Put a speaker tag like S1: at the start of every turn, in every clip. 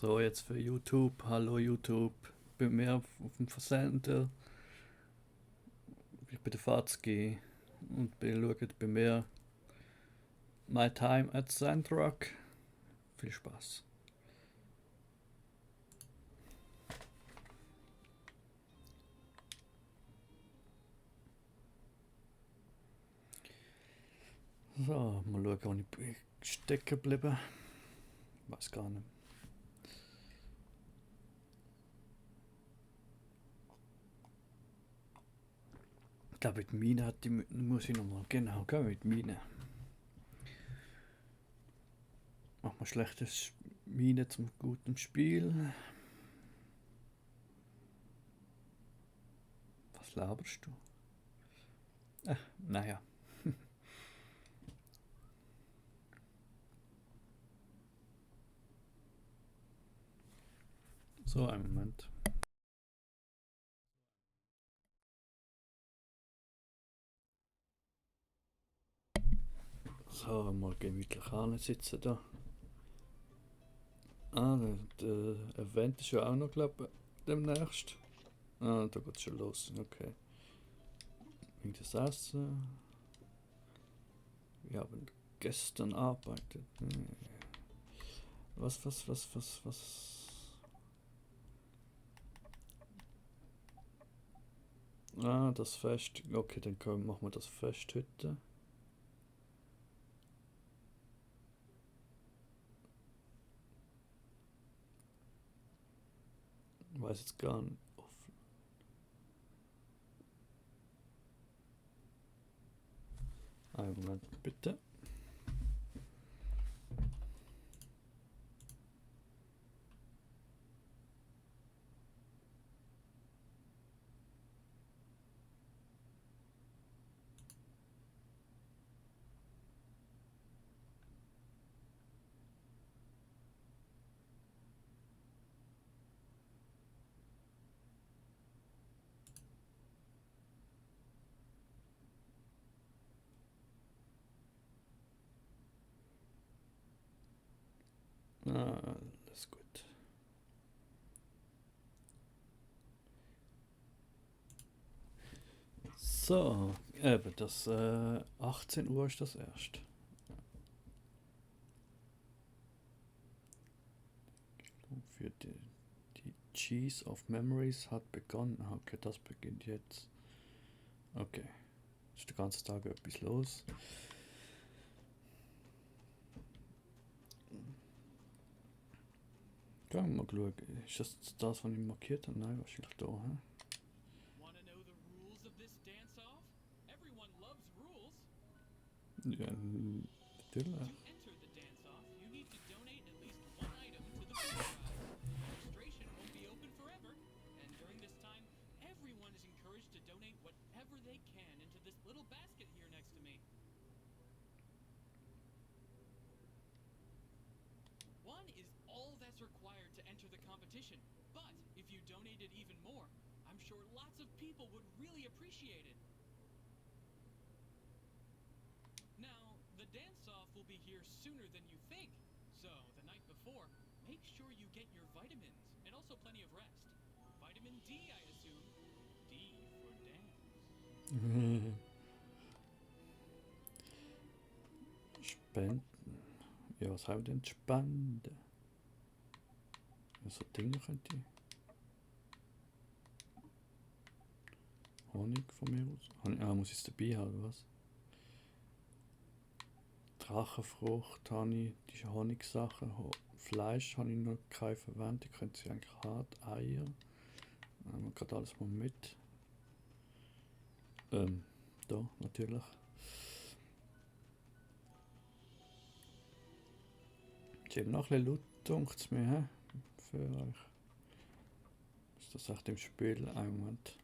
S1: So, jetzt für YouTube. Hallo YouTube. Bin mehr auf dem Versender. Ich bin der Fatzki und schaut bei mir My Time at Sandrock. Viel Spaß. So, mal schauen, wo ich bin stecken geblieben. Weiß gar nicht. Ich glaube, mit Mine hat die muss ich nochmal. Genau, gell, mit Mine. Mach mal schlechtes Mine zum guten Spiel. Was laberst du? Naja. So, einen Moment. So, mal gemütlich sitzen da. Ah, der Event ist ja auch noch, glaube ich, demnächst. Ah, da geht's schon los. Okay. Wegen das Essen. Wir haben gestern arbeitet. Was? Ah, das Fest. Okay, dann machen wir das Fest heute. Weiß jetzt gar nicht. Einen Moment, bitte. Ah, alles gut. So, eben, das 18 Uhr ist das erst. Für die Cheese of Memories hat begonnen. Okay, das beginnt jetzt. Okay, ist den ganzen Tag etwas los. Gehen wir mal schauen. Ist das, was ich markiert habe? Nein, wahrscheinlich da. He?
S2: Wanna know the rules of this dance-off? Everyone loves rules.
S1: Ja, natürlich.
S2: To enter the dance-off, you need to donate at least one item to the food drive. Registration won't be open forever, and during this time, everyone is encouraged to donate whatever they can into this little basket here next to me. One is all that's required to enter the competition, but if you donated even more, I'm sure lots of people would really appreciate it. Now, the dance-off will be here sooner than you think, so the night before, make sure you get your vitamins and also plenty of rest. Vitamin D, I assume. D for dance.
S1: Spenden. Ja, was haben wir denn Spenden? Ja, so Dinge könnte ich. Honig von mir aus. Honig, muss ich es dabei haben, oder was? Drachenfrucht habe ich, die Honigsachen. Fleisch habe ich noch keine verwendet. Ich könnte sie eigentlich hart. Eier. Nehmen wir gerade alles mal mit. Da natürlich. Ist eben noch ein bisschen laut, denkt es mir, für euch. Ist das echt im Spiel? Einen Moment.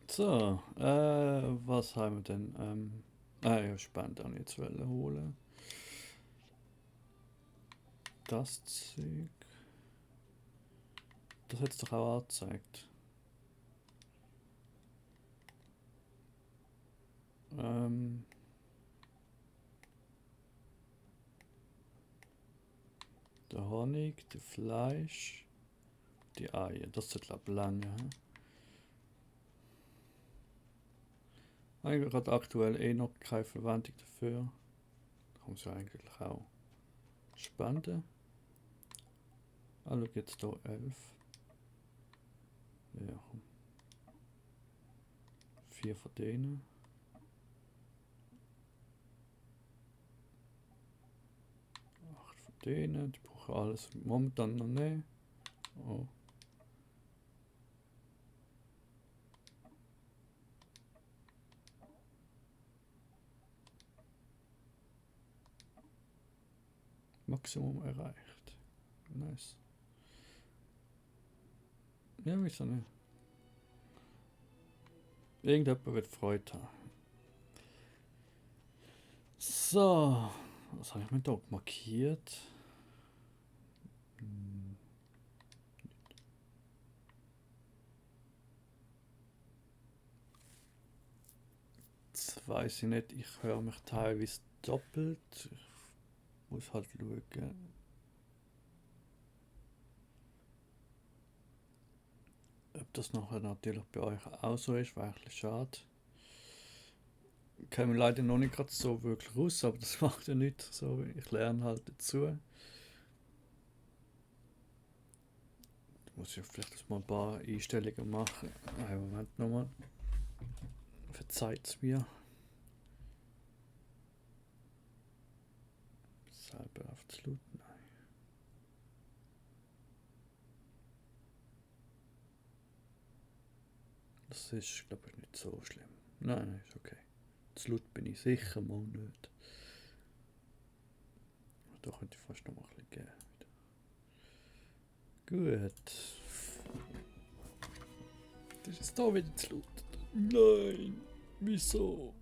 S1: So, was haben wir denn? Ja, Spende habe ich jetzt holen. das Zeug. Das hat es doch auch angezeigt. Der Honig, das Fleisch, die Eier. Das ist glaube ich lange. Eigentlich gerade aktuell eh noch keine Verwendung dafür. Da kann man es ja eigentlich auch spenden. Ah, schau jetzt hier 11. Ja, komm. 4 von denen. 8 von denen. Die brauchen alles momentan noch nicht. Oh. Maximum erreicht. Nice. Ja, wieso nicht? Irgendjemand wird Freude haben. So. Was habe ich mir da markiert? Das weiß ich nicht. Ich höre mich teilweise doppelt. Ich muss halt schauen. Ob das nachher natürlich bei euch auch so ist, wäre eigentlich schade. Ich kenne mich leider noch nicht gerade so wirklich raus, aber das macht ja nichts. So, ich lerne halt dazu. Da muss ich vielleicht mal ein paar Einstellungen machen. Einen Moment nochmal. Verzeiht es mir. Selber aufzuluten. Nein. Das ist, glaube ich, nicht so schlimm. Nein, ist okay. Zu laut bin ich sicher mal nicht. Da könnte ich fast noch mal ein bisschen geben. Gut. Das ist da wieder zu laut. Nein, wieso?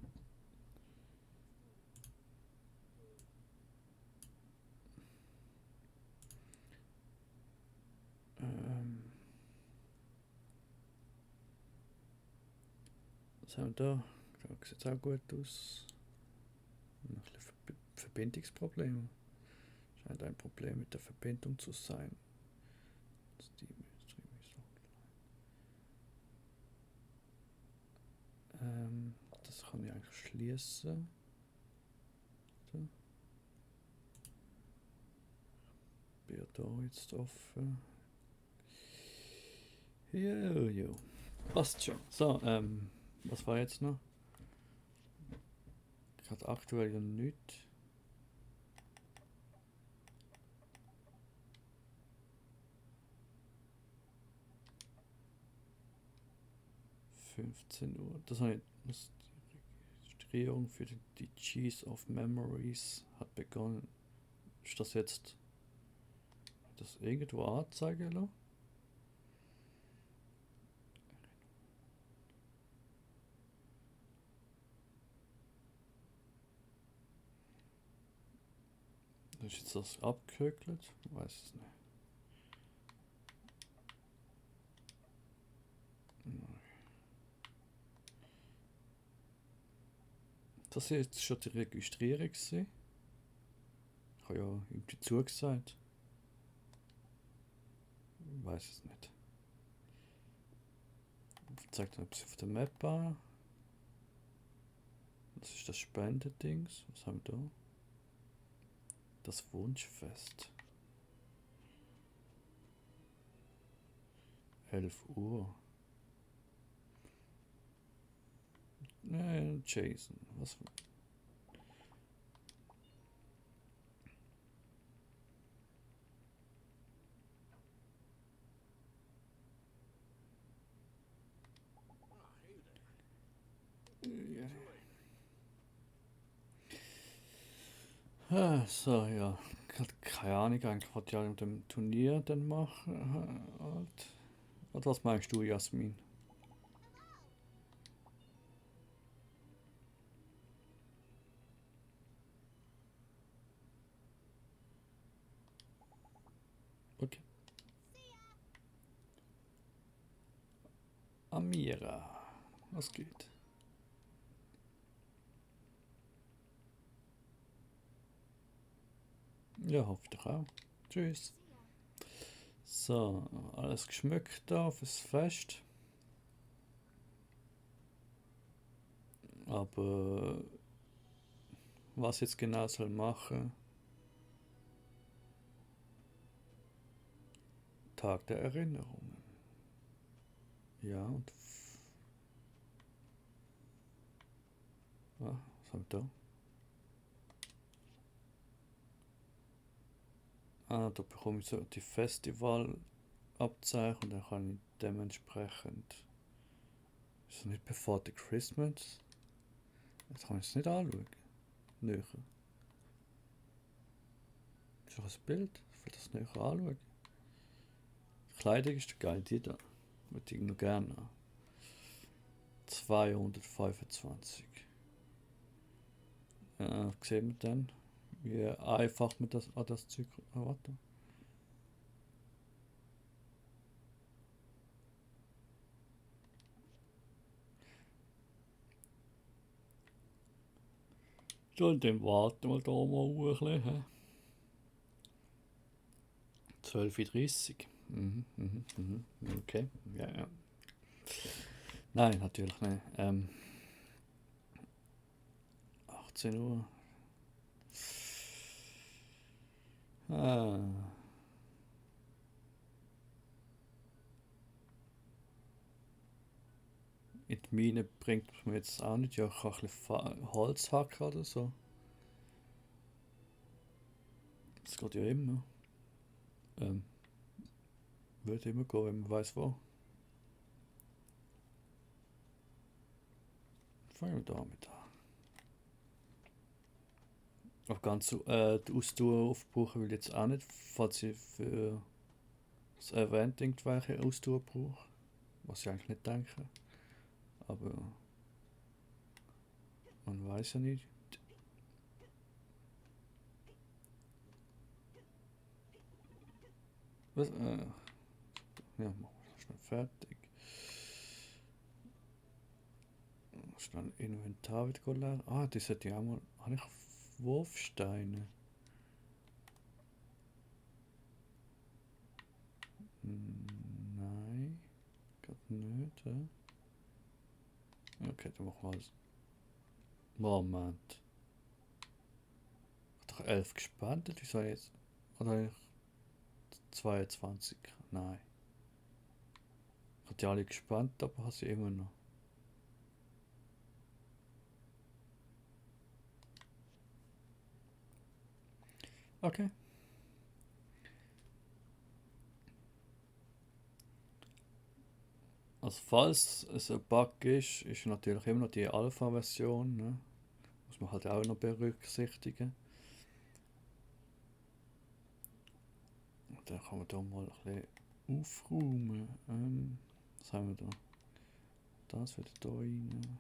S1: Was haben wir da? Da sieht es auch gut aus. Noch ein bisschen Verbindungsprobleme. Scheint ein Problem mit der Verbindung zu sein. Das kann ich eigentlich schließen. So. Bin da jetzt offen. Jo. Passt schon. So, was war jetzt noch? Ich hatte aktuell ja nichts. Uhr. Das habe ich. Die Registrierung für die Cheese of Memories hat begonnen. Ist das jetzt das irgendwo anzeigen lassen? Ist jetzt das abgehökelt? Ich weiß es nicht. Nein. Das hier ist schon die Registrierung gewesen. Ich habe ja irgendwie zugesagt. Ich weiß es nicht. Zeigt noch etwas auf der Map an. Das ist das Spendedings. Was haben wir da? Das Wunschfest. 11 Uhr. Jason. Was? So, ja. Ich hatte keine Ahnung eigentlich, was die alle mit dem Turnier dann machen. Halt. Und was meinst du, Jasmin? Okay. Amira, was geht? Ja, hoffe ich doch auch. Tschüss. So, alles geschmückt da fürs Fest. Aber was jetzt genau soll machen? Tag der Erinnerungen. Ja, und. Was haben wir da? Da bekomme ich so die Festivalabzeichen und dann kann ich dementsprechend. Ist das nicht Before the Christmas? Das kann ich es nicht anschauen. Näher. Ist doch ein Bild? Ich will das näher anschauen. Die Kleidung ist geil, die da. Würde ich noch gerne haben. 225. Sehen wir dann, wie einfach man das an das Zeug. Warte. So, dann warten wir da mal ein bisschen. 12:30 Uhr. Okay, ja. Nein, natürlich nicht. 18 Uhr. In die Mine bringt mir jetzt auch nicht. Ja, ich kann ein bisschen Holz hacken oder so. Das geht ja immer. Würde immer gehen, wenn man weiß wo. Fangen wir damit an. Aber ganz so, die Ausdauer aufbrauchen will ich jetzt auch nicht, falls ich für das Event irgendwelche Ausdauer brauche. Was ich eigentlich nicht denke. Aber man weiß ja nicht. Was? Ja, machen wir schnell fertig. Schnell Inventar wieder leer. Ah, das hätte ich auch mal. Habe ich Wurfsteine? Nein, gerade nicht. Okay, dann machen wir alles. Moment. Ich habe doch 11 gespendet. Wie soll ich jetzt? Oder habe ich 22? Nein. Ich habe die alle gespannt, aber habe sie immer noch. Okay. Also falls es ein Bug ist, ist natürlich immer noch die Alpha-Version. Ne? Muss man halt auch noch berücksichtigen. Und dann kann man da mal ein bisschen aufräumen. Was haben wir da? Das wieder da rein.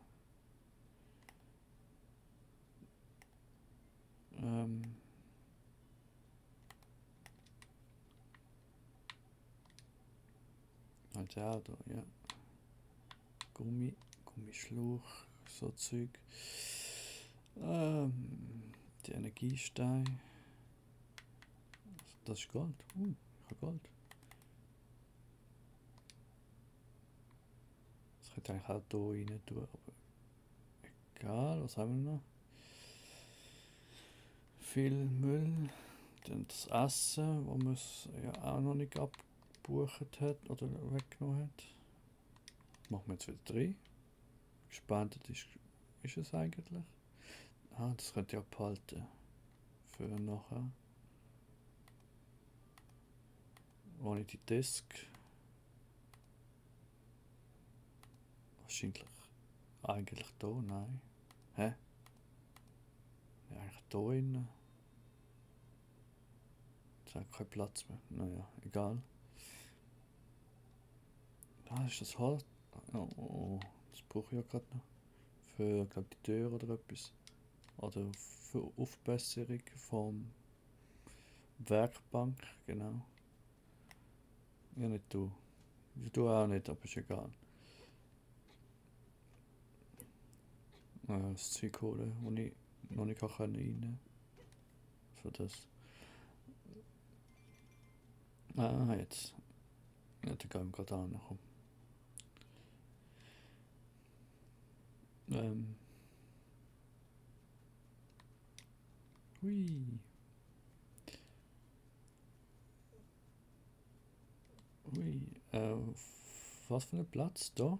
S1: Halt auch da, ja. Gummischlauch, so Zeug. Die Energiesteine. Das ist Gold. Ich habe Gold. Das könnte eigentlich auch hier rein tun, aber egal, was haben wir noch? Viel Müll. Dann das Essen, wo man es ja auch noch nicht abgebucht hat oder weggenommen hat. Machen wir jetzt wieder 3. Gespendet ist es eigentlich. Ah, das könnte ich auch behalten. Für nachher. Ohne die Disk. Wahrscheinlich. Eigentlich da, nein. Hä? Ja, eigentlich da innen. Jetzt hat keinen Platz mehr. Naja, egal. Ah, ist das Holz? Oh, das brauche ich ja gerade noch. Für, glaube die Tür oder etwas. Oder für Aufbesserung vom Werkbank, genau. Ja, nicht du. Du auch nicht, aber ist egal. Das Zeug holen, wo ich noch nicht rein kann. Für das. Jetzt. Ja, da gehen wir gerade an. Komm. Hui. Hui. Was für ein Platz da?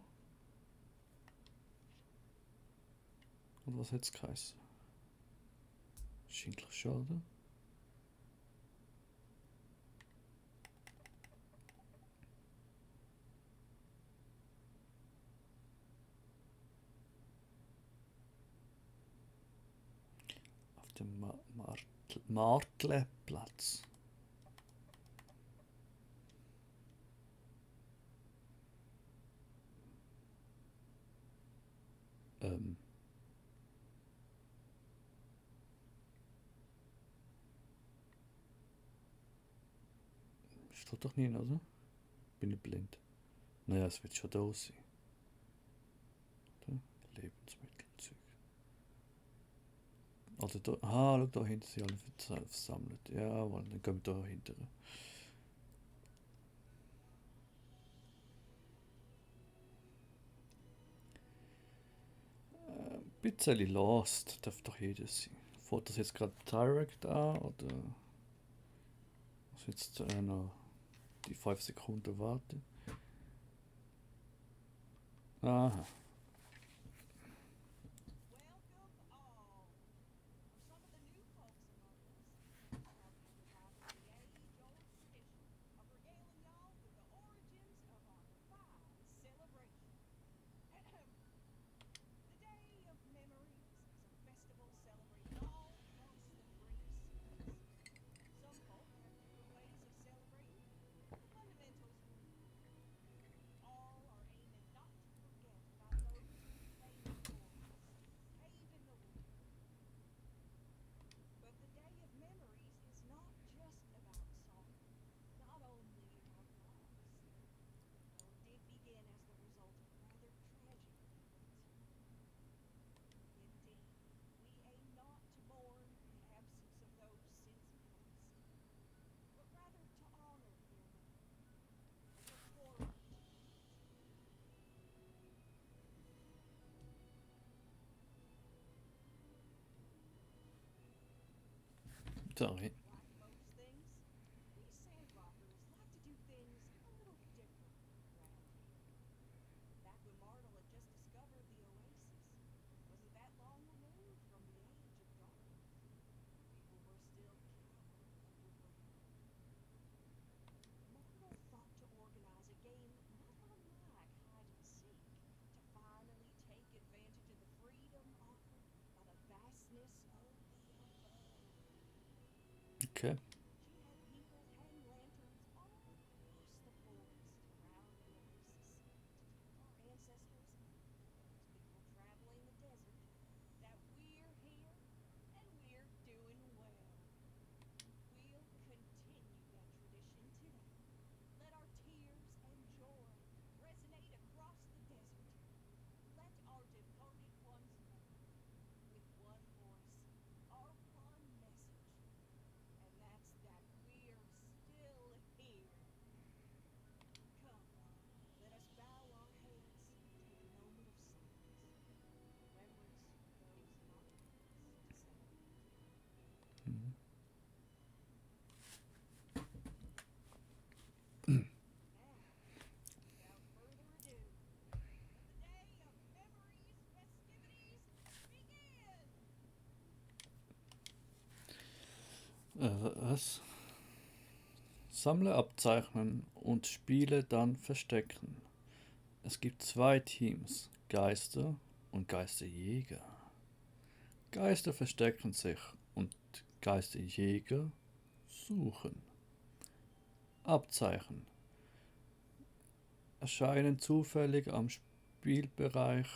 S1: Und was hat es geheißen? Schindler Schade. Auf dem Martleplatz. Steht doch nicht, oder? Bin ich blind? Naja, es wird schon da sein. Oder? Lebensmittelzeug. Also da. Schau, da hinten sind alle versammelt. Jawohl, dann gehen wir da hinten. Ein bisschen lost darf doch jeder sein. Fährt das jetzt gerade direkt an oder muss jetzt noch die 5 Sekunden warten? Aha. Sorry. Okay. Mhm. Was? Sammle, abzeichnen und Spiele dann verstecken. Es gibt 2 Teams, Geister und Geisterjäger. Geister verstecken sich und Geisterjäger suchen. Abzeichen erscheinen zufällig am Spielbereich.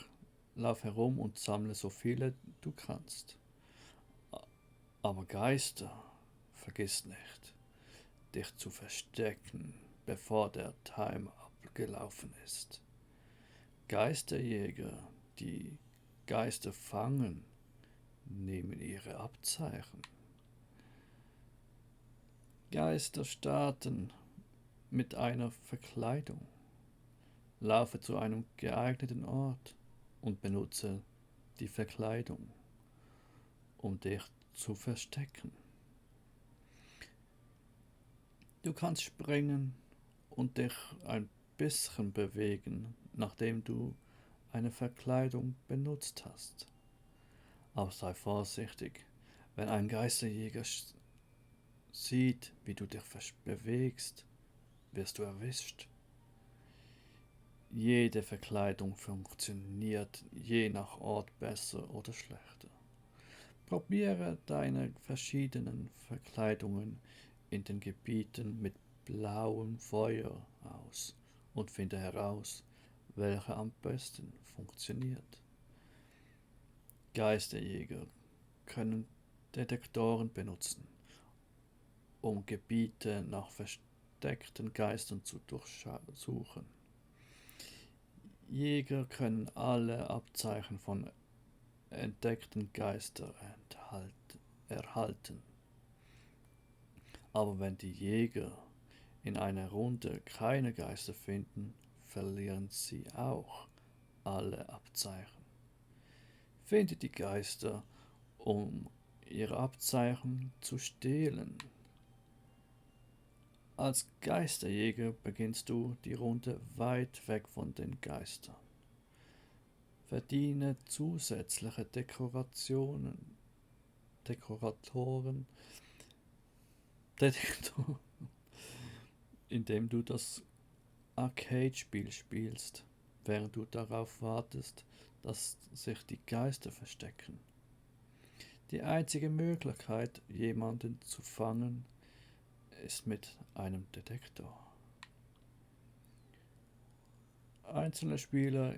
S1: Lauf herum und sammle so viele du kannst. Aber Geister, vergiss nicht, dich zu verstecken. bevor der Time abgelaufen ist. Geisterjäger, die Geister fangen, nehmen ihre Abzeichen. Geister starten mit einer Verkleidung. Laufe zu einem geeigneten Ort und benutze die Verkleidung, um dich zu verstecken. Du kannst springen und dich ein bisschen bewegen, nachdem du eine Verkleidung benutzt hast. Aber sei vorsichtig, wenn ein Geisterjäger sieht, wie du dich bewegst, wirst du erwischt. Jede Verkleidung funktioniert je nach Ort besser oder schlechter. Probiere deine verschiedenen Verkleidungen in den Gebieten mit blauem Feuer aus und finde heraus, welche am besten funktioniert. Geisterjäger können Detektoren benutzen, um Gebiete nach versteckten Geistern zu durchsuchen. Jäger können alle Abzeichen von entdeckten Geistern erhalten. Aber wenn die Jäger in einer Runde keine Geister finden, verlieren sie auch alle Abzeichen. Finde die Geister, um ihre Abzeichen zu stehlen. Als Geisterjäger beginnst du die Runde weit weg von den Geistern. Verdiene zusätzliche Detektoren, indem du das Arcade-Spiel spielst, während du darauf wartest, dass sich die Geister verstecken. Die einzige Möglichkeit, jemanden zu fangen, ist mit einem Detektor. Einzelne Spieler,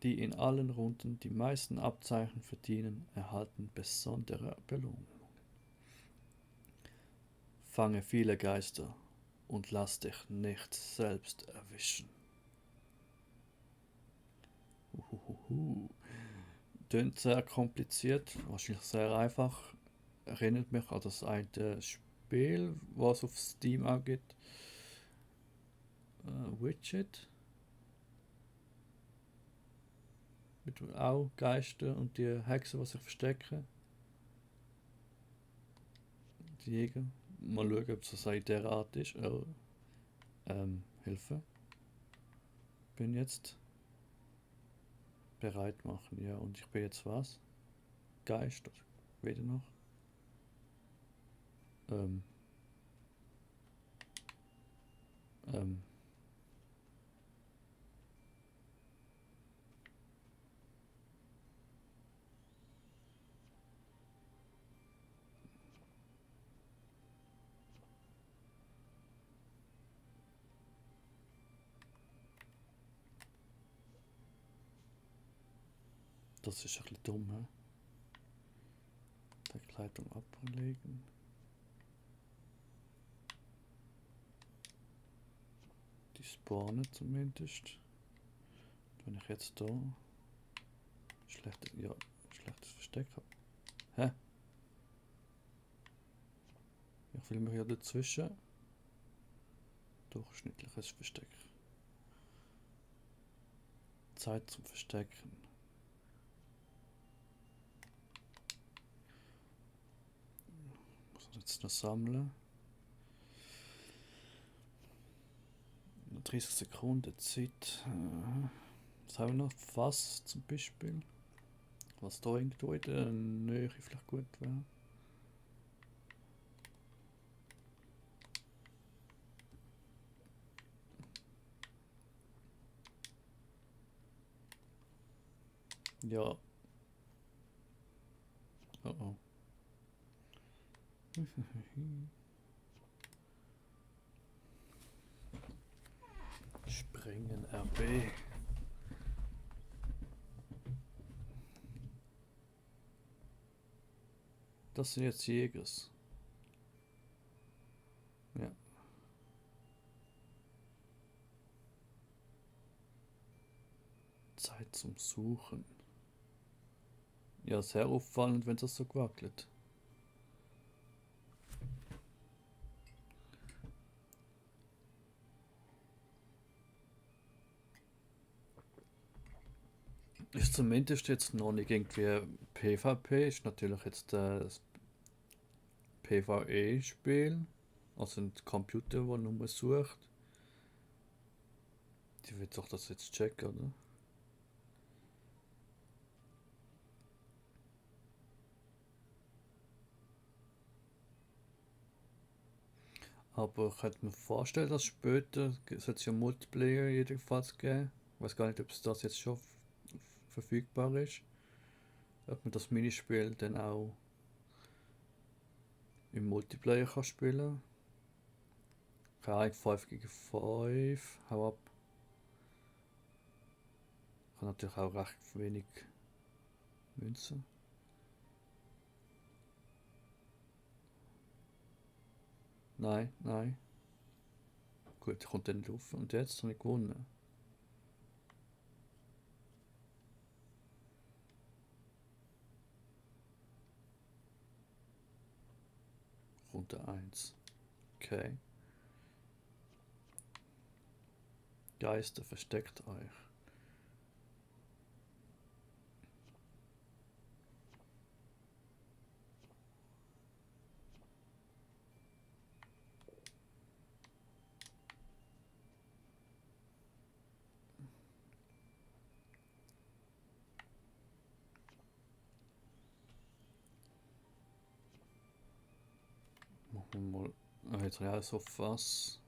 S1: die in allen Runden die meisten Abzeichen verdienen, erhalten besondere Belohnungen. Fange viele Geister und lass dich nicht selbst erwischen. Klingt sehr kompliziert, wahrscheinlich sehr einfach. Erinnert mich an das eine Spiel, was auf Steam auch gibt. Witcher. Mit auch Geister und die Hexen, die sich verstecken. Die Jäger. Mal schauen, ob es so in der Art ist. Hilfe. Bin jetzt bereit machen, ja. Und ich bin jetzt was? Geist, oder weder noch. Das ist ein bisschen dumm, he? Verkleidung ablegen. Die spawnen zumindest. Wenn ich jetzt da schlechtes Versteck habe. Hä? Ich will mich ja dazwischen. Durchschnittliches Versteck. Zeit zum Verstecken. Muss jetzt noch sammeln. 30 Sekunden Zeit. Was haben wir noch? Fass zum Beispiel. Was da irgendwo in der Nähe vielleicht gut wäre. Ja. Oh oh. Springen RB. Das sind jetzt Jägers. Ja. Zeit zum Suchen. Ja, sehr auffallend, wenn das so gewackelt. Ist zumindest jetzt noch nicht irgendwie PvP, ist natürlich jetzt das PvE-Spiel. Also ein Computer, der nur sucht. Die wird doch das jetzt checken, oder? Aber ich könnte mir vorstellen, dass später es wird ja Multiplayer jedenfalls geben. Ich weiß gar nicht, ob es das jetzt schon verfügbar ist. Ob man das Minispiel dann auch im Multiplayer kann spielen. Keine Ahnung, 5 gegen 5, hau ab. Ich habe natürlich auch recht wenig Münzen. Nein, nein. Gut, kommt dann nicht rauf. Und jetzt habe ich gewonnen. Runde 1. Okay. Geister, versteckt euch. Machen wir mal. Ah, jetzt habe ich auch so Fass.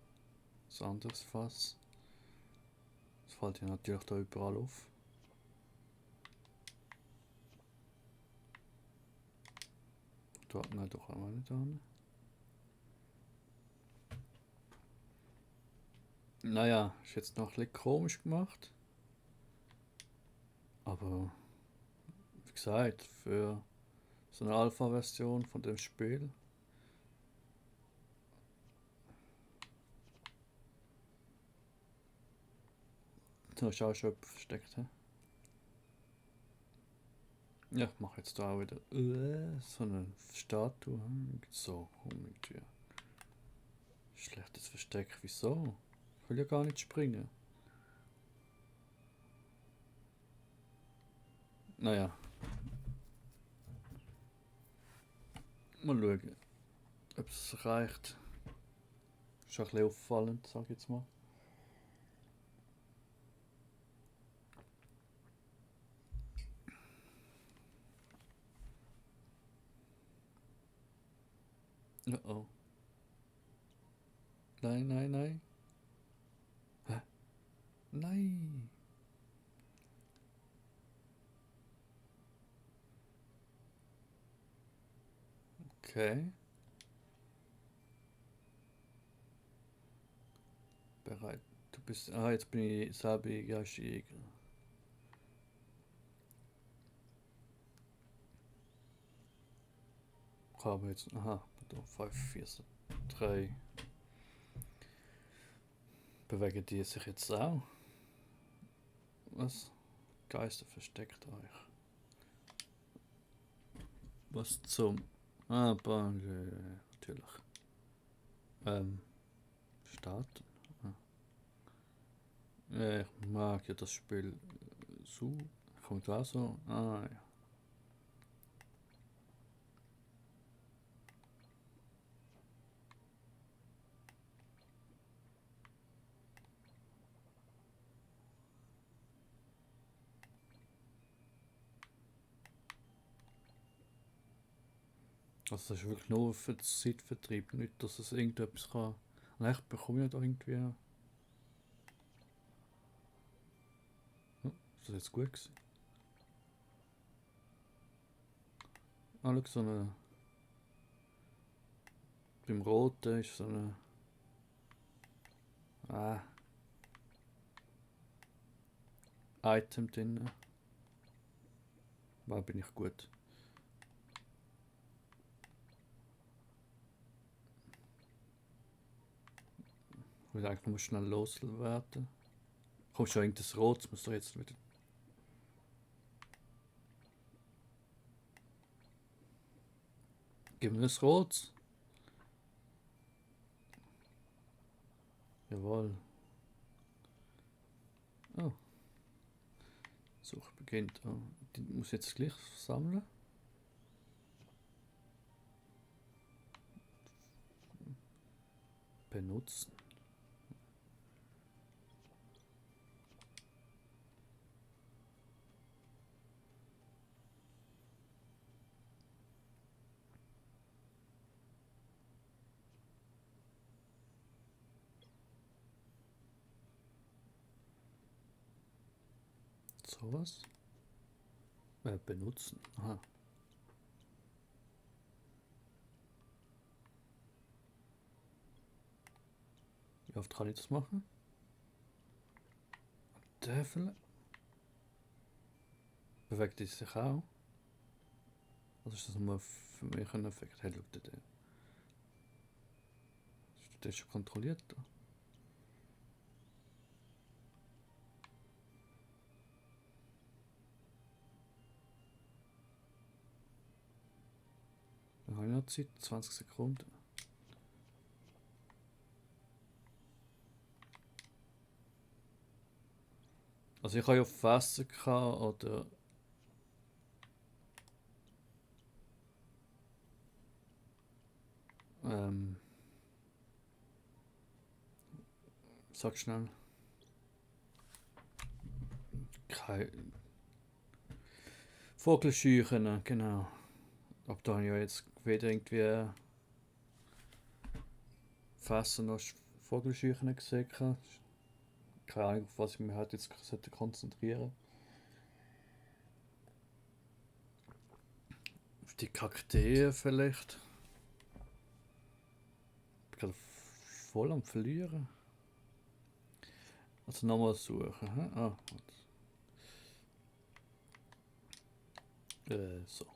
S1: Ein anderes Fass. Das fällt ja natürlich da überall auf. Dort, nein, doch auch nicht an. Naja, ist jetzt noch ein bisschen komisch gemacht. Aber wie gesagt, für so eine Alpha-Version von dem Spiel. Da ist auch schon jemand versteckt. He? Ja, ich mache jetzt da auch wieder so eine Statue. So, irgendwie. Schlechtes Versteck. Wieso? Ich will ja gar nicht springen. Naja. Mal schauen, ob es reicht. Ist schon ein bisschen auffallend, sag ich jetzt mal. Oh oh. Nein, nein, nein. Hä? Nein. Okay. Bereit. Du bist. Ah, jetzt bin ich selber Jäger. Ich habe jetzt. Aha, 5, 4, 3. Bewegen die sich jetzt auch? Was? Geister versteckt euch. Was zum. Ah, natürlich. Starten. Ja, ich mag ja das Spiel so. Kommt da so. Ah ja. Also das ist wirklich nur für den Zeitvertrieb, nicht dass es irgendetwas kann. Und ich bekomme ja da irgendwie. Oh, ist das jetzt gut gewesen? Ah, schau, so eine. Beim Roten ist so eine. Item drin. War bin ich gut. Ich will eigentlich nur schnell loswerden. Komm schon, irgendein Rot muss doch jetzt wieder Gib mir das Rot. Jawohl. Oh. Suche beginnt. Oh. Die muss ich jetzt gleich sammeln. Benutzen. Sowas. Benutzen. Aha. Wie oft kann ich das machen? Der vielleicht? Bewegt die sich auch? Was ist das nochmal für mich ein Effekt? Hey, schau dir den. Ist der schon kontrolliert? Da? Dann habe ich noch Zeit, 20 Sekunden. Also ich habe ja Fässer gehabt, oder sag schnell. Kein Vogelscheuchen, genau. Aber da habe ich ja jetzt weder irgendwie Fässer noch Vogelscheuchen gesehen. Keine Ahnung, auf was ich mich halt jetzt konzentrieren sollte. Auf die Kakteen vielleicht. Ich bin gerade voll am Verlieren. Also nochmal suchen. Hä? Ah, so.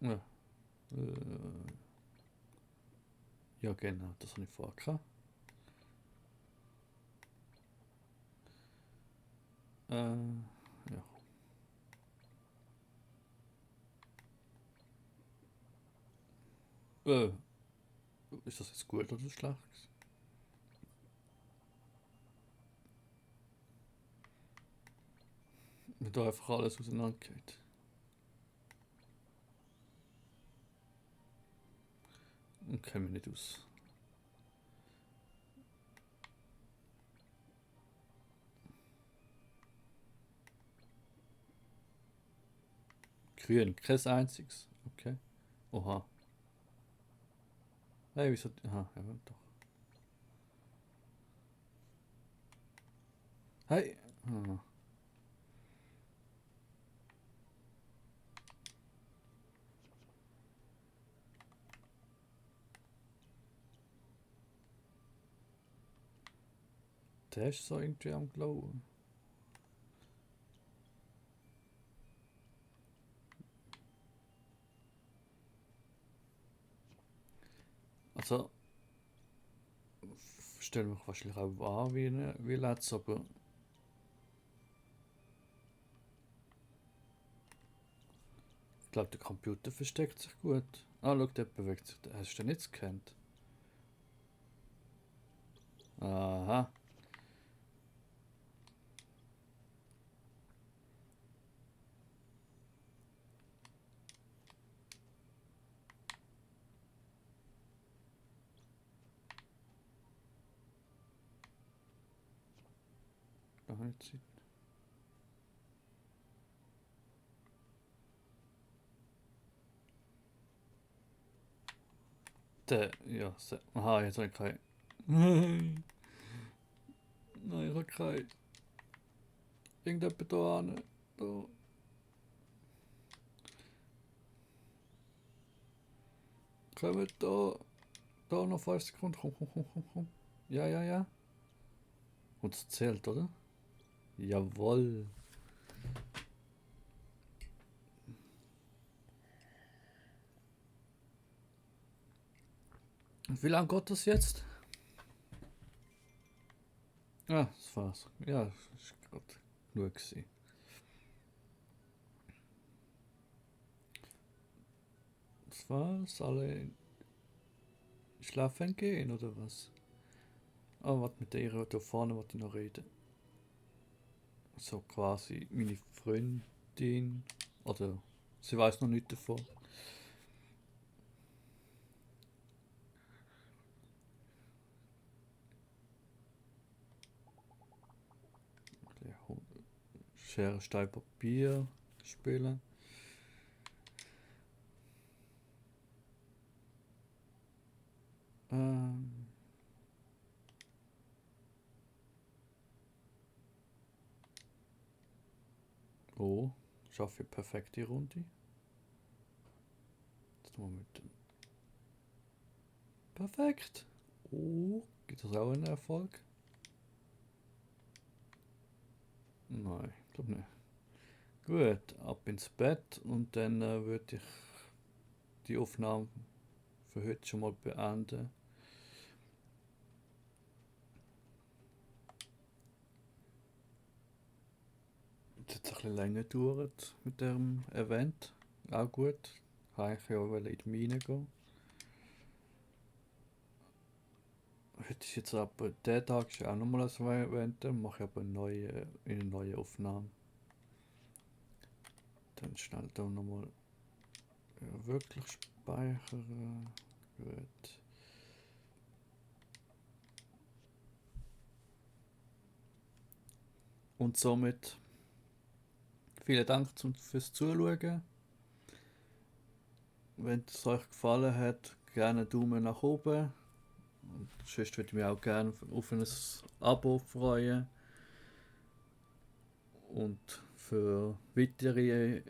S1: Ja, ja genau, das habe ich vorher gehabt. Ja. Ist das jetzt gut oder schlecht? Wenn da einfach alles auseinandergeht. Und kennen wir nicht aus. Grün, kein einziges. Okay. Oha. Hey, wieso? Aha, ja, doch. Hey! Ah. Der ist so irgendwie am Glowen. Also, stellen mich wahrscheinlich auch an wie letztes, aber ich glaube, der Computer versteckt sich gut. Ah, schau, der bewegt sich. Hast du den nicht gescannt? Aha. Da habe ich Zeit. Der, ja, aha, jetzt habe ich keinen. Nein, ich habe keinen. Irgendjemand da an. Da. Kommt da. Da noch 5 Sekunden. Komm. Ja, ja, ja. Und es zählt, oder? Jawohl. Und wie lange geht das jetzt? Ah, das war's. Ja, das ist gerade genug gewesen. Das war's. Alle schlafen gehen oder was? Ah, warte, mit der da vorne wollte ich noch reden. So quasi meine Freundin. Oder sie weiß noch nicht davon. Schere, Stein, Papier spielen. Ähm. Oh, schaffe ich perfekt die Runde. Jetzt mal mit dem. Perfekt. Oh, gibt das auch einen Erfolg? Nein, ich glaube nicht. Gut, ab ins Bett und dann würde ich die Aufnahme für heute schon mal beenden. Es hat ein bisschen länger gedauert mit dem Event. Auch gut. Ich wollte eigentlich ja in die Mine gehen. Heute ist jetzt aber der Tag ist auch nochmal ein Event. Dann mache ich aber eine neue Aufnahme. Dann schnell da nochmal wirklich speichern. Gut. Und somit vielen Dank fürs Zuschauen. Wenn es euch gefallen hat, gerne einen Daumen nach oben. Und sonst würde ich mich auch gerne auf ein Abo freuen. Und für weitere,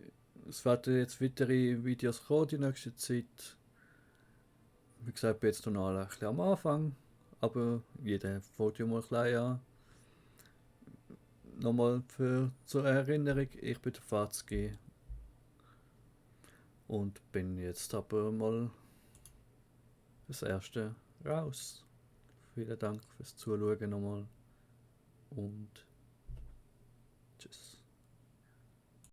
S1: es werden jetzt weitere Videos kommen die nächste Zeit. Wie gesagt, bin jetzt noch ein bisschen am Anfang, aber jeder fängt ja mal klein an. Nochmal zur Erinnerung, ich bin der Fazgi und bin jetzt aber mal das erste raus. Vielen Dank fürs Zuschauen nochmal und tschüss.